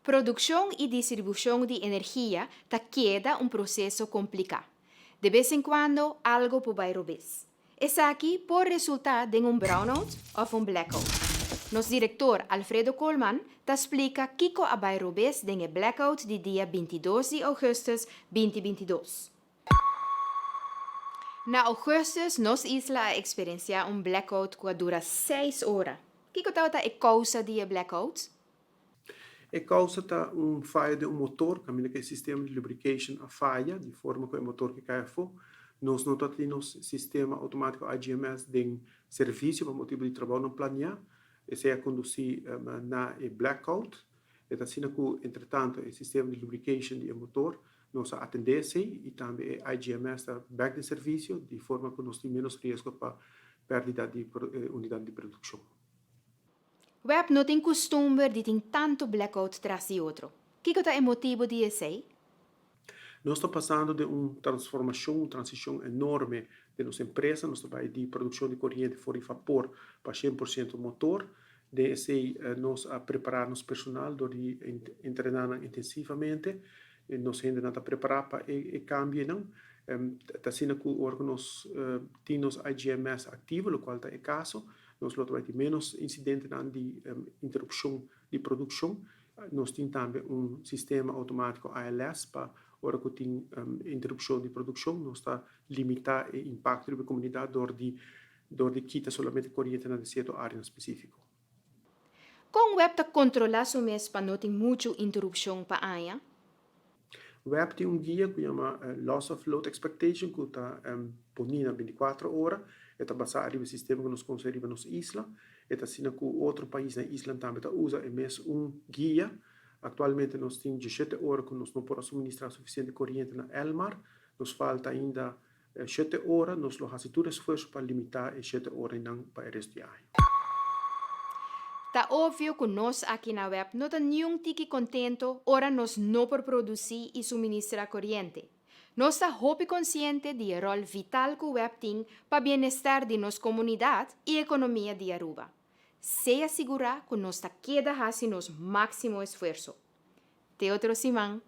Produkshon i distribushon di energia ta keda un proseso kompliká. De bes en kuando algo por bai robes. Esaki por resultá den un brownout òf un blackout. Nos direktor Alfredo Koolman ta splika kiko a bai robes den e blackout di dia 22 di ougùstùs 2022. Na ougùstùs nos isla a eksperensiá un blackout ku a dura seis ora. Kiko tabata e kousa di e blackout? E kousa ta un fayo den un motor, kaminda ku e sistema di lubrication a faya, di forma ku e motor ke kai afó. Nos no ta tin nos sistema outomátiko IGMS den servisio pa motibu di trabounan planiá. Esei a kondusí na e blackout. E ta asina ku entretanto e sistema di lubrication di e motor nos a atendé esei i tambe e IGMS ta bèk den servisio, di forma ku nos tin ménos riesgo pa pèrdida di unidat di produkshon. Web no tin kustumber di tin tantu blackout tras di otro. Kiko ta e motibu di esei? Nos ta pasando den un transformashon, un transishon enorme den nos empresa. Nos ta bai di produkshon di koriente for di vapor pa 100% motor. Den esei nos a prepará nos personal dor di entrená nan intensivamente. Nos hendenan ta prepará pa e kambionan. Ta asina ku ora ku nos tin nos IGMS aktivo, lokual ta e kaso, Nos lo ta bai tin ménos insidentenan di interupshon di produkshon. Nos tin tambe un sistema outomátiko ALS pa ora ku tin interupshon di produkshon nos ta limitá e impakto riba e komunidat dor di dor di kita solamente korientenan den sierto áreanan spesífiko. Kon web ta kontrolá su mes pa no tin muchu interupshon pa aña? Web tin un guia ku yama Loss of Load Expectation ku ta poní na 24 ora. E ta basá riba e sistema ku nos konosé riba nos isla. E ta asina ku otro pais na isla tambe ta usa e mes un guia. Aktualmente nos tin 17 ora ku nos no por a suministrá sufisiente koriente na Elmar. Nos falta ainda 7 ora. Nos lo hasi tur esfuerso pa limitá e 7 oranan pa e resto di aña. Ta obvio ku nos aki na web no ta niun tiki kontento ora nos no por produsí i suministrá koriente. Nos ta hopi konsiente di e ròl vital ku web tin pa bienestar di nos komunidat i ekonomia di Aruba. Sea sigurá ku nos ta keda hasi nos máksimo esfuerso. Te otro siman!